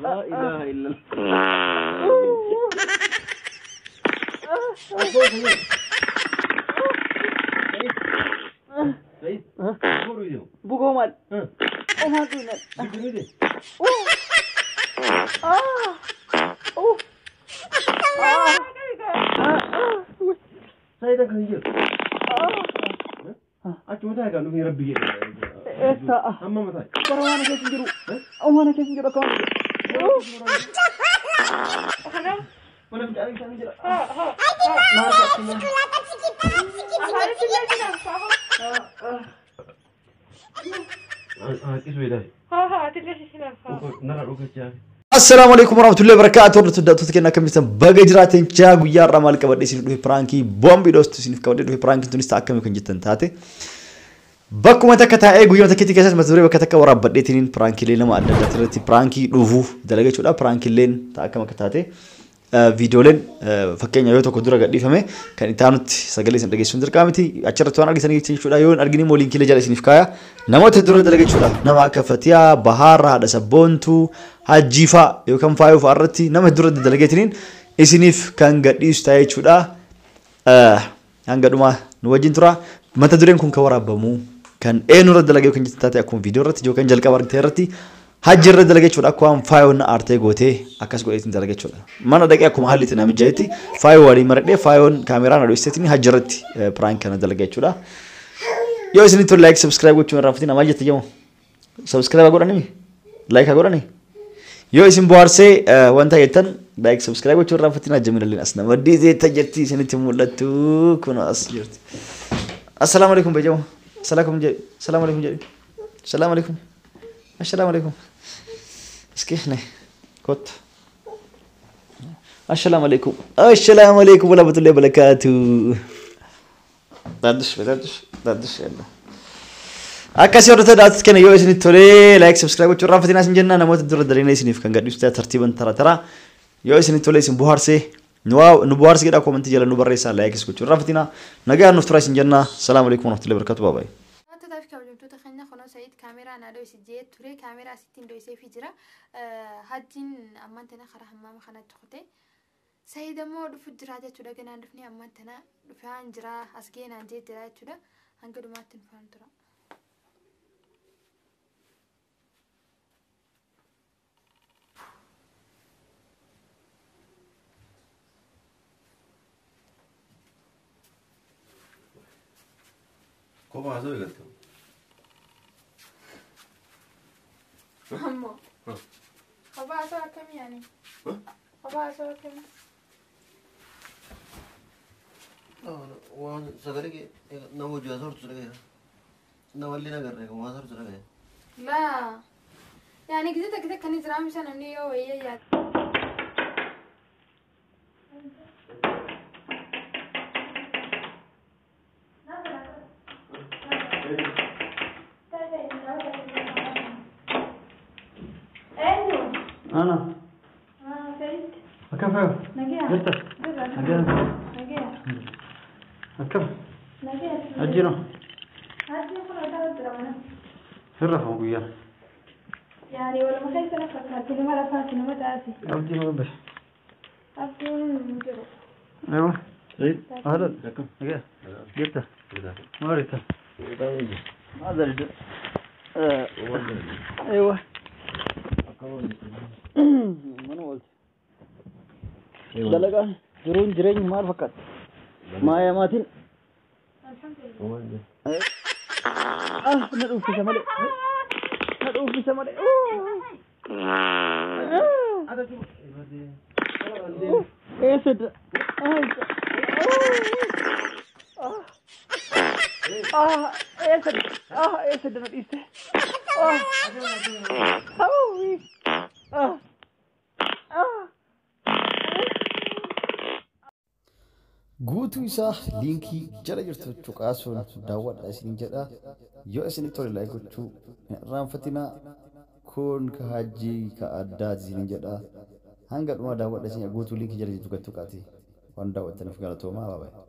Laa ilaaha illallah. Bugoo maal? Omaa duunal. Saayid akka hin jiru. Achuma taa'e kan dhufee rabbi jedhe. Eessa? Amma mataa. Bara waan keessa hin jiru. Waan keessa hin jiru akka waan Mana fincaanii bishaan jira. Assalaamu alaikum warahmatullahi wabarakatuh. Hordoftoota daawwattoota keenya akkam jirtan baga jiraateen jaa guyyaa irraa maal qabadhee isiniif dhufe piraankii boombii dhoostu isiniif qabadhee dhufe piraankiin tunis ta'a akkamii kan jettan taate. Bakkuma takka taa'ee guyyaa takkiitti keessatti mata duree bakka takka waraabbadheetiniin piraankiilee nama adda addaa irratti piraankii dhufuuf dalaga jechuudha. Piraankiileen ta'a akkam akka taate viidiyooleen fakkeenya yoo tokko dura gadhiifame kan itti aanutti sagalee isin dhageessuun dirqama miti. Achirratti waan argitanii jechuudha. Yoo hin argine immoo liinkiilee jala isiniif kaaya. Namoota dura dalaga jechuudha. Nama akka Fatiyaa, Bahaarra, Haadha Sabboontuu, Hajjii fa'a yookaan Faayoo fa'a irratti nama dura dalageetiniin isiniif kan gadhiisu ta'e jechuudha. Hanga dhumaa nu wajjin tura. Mata dureen kun kan waraabamu kan eenyu irra dalagee kan jettan taate akkuma viidiyoo irratti yookaan jalqaba argite irratti hajji irra dalagee jechuudha. Akka waan faayoon na aartee gootee akkas godheetiin dalagee jechuudha. Mana dhaqee akkuma haalli itti na mijaa'etti faayoo waliin maradhee faayoon kaameraa na dho'isteetiin hajji irratti piraank kana dalagee jechuudha. Yoo isinitti tole like subscribe gochuun irraanfatina maal jette jedhamu? Subscribe godhanii? Like godhanii? Yoo isin bohaarsee wanta jettan like subscribe gochuun irraanfatina jamiilalleen as nama diizee jirti isinitti mul'attu kun as jirti. Assalaamu alaikum beejamu. Salaamu jedhi. Salaamu alaikum jedhi. Salaamu alaikum. Assalaamu alaikum. Iski ne kottu. Assalaamu alaikum. Assalaamu alaikum warahmatullahi wabarakatuh. Daddush daddush daddush yalla. Akkasii hordoftoota daawwattoota keenya yoo isinitti tolee like subscribe gochuu irraanfatinaa isin jenna namoota dura dalagnee isiniif kan gadhiisu ta'e tartiiban tara tara yoo isinitti tolee isin bohaarsee nu bohaarse jedhaa koomentii jala nu barreessaa laayikis gochuu irraanfatinaa nagaan nuuf turaa isin jenna. Salaamu alaikum warahmatullahi wabarakatuh. Bye bye. Daawwattootaa fi kabajamtoota keenya kunoo Sa'iid kaameraa naa dho'ise jee ture kaameraa asittiin dho'iseefii jira. Hajjiin ammaan tana karaa hammaama kanatti kute. Sa'iid ammoo dhufu jira jechuudha. Ganaan dhufnee ammaan tana dhufaan jira as geenaan jee jira jechuudha. Hanga dhumaatti dhufaan tura. Kophaa haasa'u eegalte. Ammoo. Kophaa haasa'u akkamii yaani? Kophaa haasa'u akkamii? Waan sagalee kee nama hojii haasa'u dhagaya. Namallee nagarree kan waan haasa'u dhagaya. Laa. Yaani gisee takka takka ni jira mishaan namni yoo wayii yaadu. Ana. Sa'iid. Akkam fayyoo? Nagaa. Jirta? Jirra. Nagaa. Nagaa. Akkam? Nagaa. Hajjiinoo? Hajjiin kun adda jira mana. Hirrafamu guyyaan. Yaani waluma keessa na fakkaatti nama lafaati nama taate. Abdiin gabbas. Abdiin hin jiru. Aywa. Sa'iid. Ahlan. Akkam? Nagaa. Jirta? Maal jirta? Maal dalida? Aywa. Mana oolte? Dalagaan jiruun jireenyi maal fakkaatti? Maayaa maatiin? Alhamdulillah. Ah, na dhuuffisa malee. Na dhuuffisa malee. Eessa? Ah, eessa? Ah, eessa na dhiiste? Ah. Ah. Ah. Guutuu isaa liinkii jala jirtu cuqaasuun daawwadha isiniin jedha. Yoo isinitti tole like gochuu hin irraanfatinaa. Kun ka hajjii ka addaati isiniin jedha. Hanga dhumaa daawwadha isin guutuu liinkii jala jirtu gad tuqaati. Waan daawwattaniif galatoomaa. Bye bye.